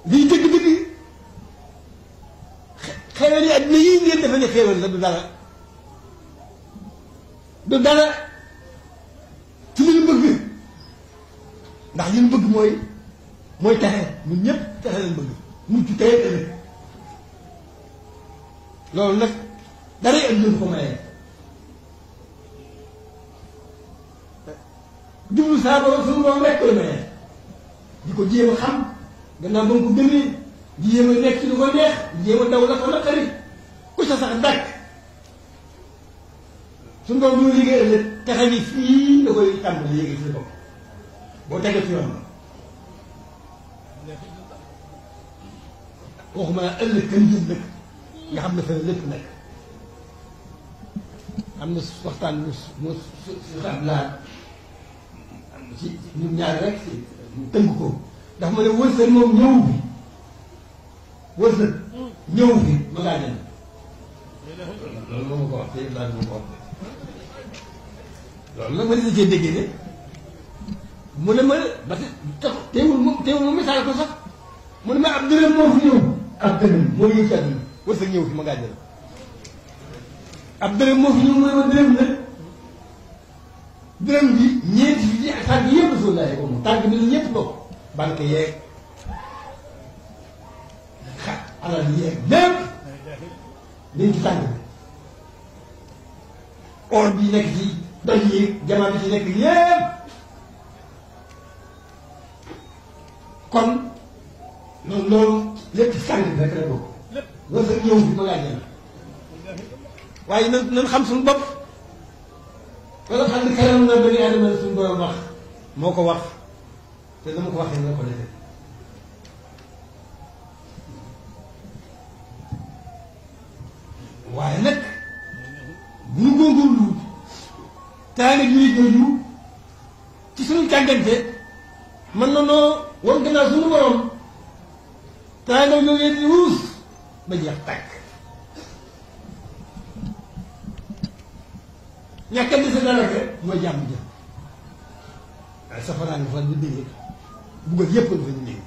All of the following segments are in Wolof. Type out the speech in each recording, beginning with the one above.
lii dëgg-dëgg xéewal yi àddina yii ngeen defe ne xéewal la du dara du dara ci li ñu bëgg ndax li ñu bëgg mooy texe ñun ñëpp texe lañ bëgg mucc tey ëllëg loolu nag dara yi àddina du ko mayee jublu saa borom suñu borom rekk la mayee di ko jéem a xam gannaaw ba nga ko gëmee di jéem a nekk ci lu ko neex di jéem a daw la ko naqari ku sa sax dàkk suñu borom bu ñu liggéey ëllëg texe gi fii nga koy tàmbali yéegi si bopp boo tegee ci yoon waxuma naa ëllëg kan jëm nag nga xam ne fa lépp nekk am na waxtaan mu su am laa ci ñun ñaar rek mu tënk ko ndax ma ne wërsëg moom ñëw bi wërsëg ñëw bi ma ngaa dem loolu moo ma ko wax te yëpp laa ma ko wax loolu nag ma dina cee déggee ne mu ne ma ba tax teewul mu misaal ko sax mu ne ma ab dërëm moo fi ñëw ab dërëm moo ñëw ci àdduna wërsëg ñëw fi ma ngaa dem ab dërëm moo fi ñëw mu ne ma dërëm nag dërëm bi ñeenti fi ak tànk yëpp soo laajee ko moom tànk bi la ñëpp bokk banque yeeg alal yeeg lépp dañ ci tànk bi or bi nekk ci doj yi jamaa bi ci nekk yëpp kon loolu lépp ci tànk bi rek la bokk loolu sax ñëw bi ma ngaa jël waaye nan xam suñu bopp wala xam ne karam na bani aadama la suñu borom wax moo ko wax te dama ko waxee nga ko defee waaye nag bu ñu góorgóorlu taane ñuy jooju ci suñu càggante mën na noo war gannaaw suñu borom taane yooyu di ruus ba jeex tàkk ñàkk di sa dara rek mooy jàmm jëm waaye safaraa nga fa ñu dégg buggal yëpp nga fa ñu dégg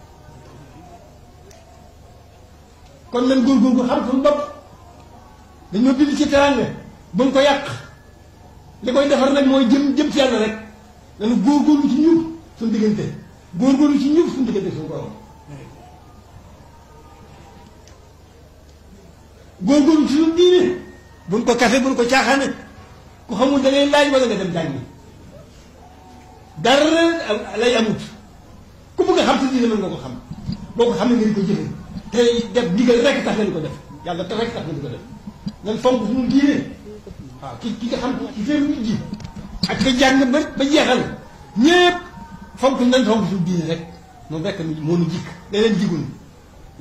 kon nan góorgóorlu xam suñu bopp dañoo bind ci teraanga ba nga ko yàq li koy defar nag mooy jëm ci yàlla rek dañu góorgóorlu ci ñub suñu diggante góorgóorlu ci ñub suñu diggante suñu borom góorgóorlu ci suñu diine buñ ko kafe buñ ko caaxaane ku xamul da ngay laaj wala nga dem jàngi dara lay amut ku bëgg a xam sa diine mën nga ko xam boo ko xam ne nga di ko jëfe tey def digal rek tax nga di ko def yàlla tax rek tax nga di ko def nan fonk suñu diine waaw ki nga xam ci seen nit ji ak ka jàng ba jeexal ñépp fonk nañ fonk suñu diine rek moom rek moo nu jikk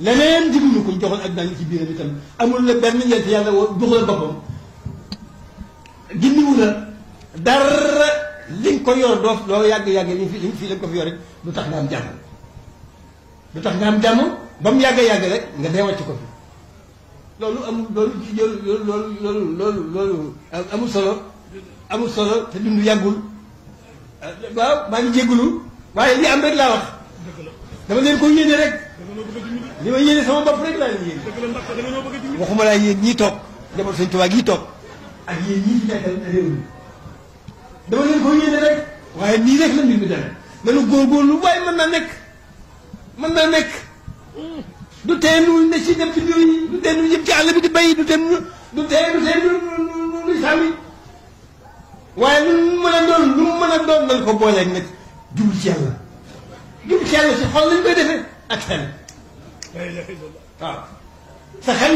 leneen jigunu ko joxoon ak daan ci biiram itam amul la benn yent yàlla jox la boppam gindiwu la dara li nga ko yor doo yàgg-yàgg li fii lañ ko fi yor rek du tax nga am jàmm du tax nga am jàmm ba mu yàgg-yàgg rek nga dee wàcc ko fi loolu amul solo te dund yàggul waaw maa ngi jéggulu waaye li am rek laa wax dama leen ko yéene rek li ma yéene sama bopp rek laa leen yéene waxuma laa yéen ñii toog jamono Sëñ Tuubaa gii toog ak yéen ñii fi nekkal réew mi dama leen ko yéene rek waaye nii rek la mbir mi demee nanu góorgóorlu waaye mën naa nekk du tee nu ne ci dem ci biir yi du tee nu yëpp ci àll bi di bay du tee nu sàmmi waaye lu mu mën a doon nañ ko booleeg nag jublu ci yàlla si xol lañ koy defee ak xel waaw sa xel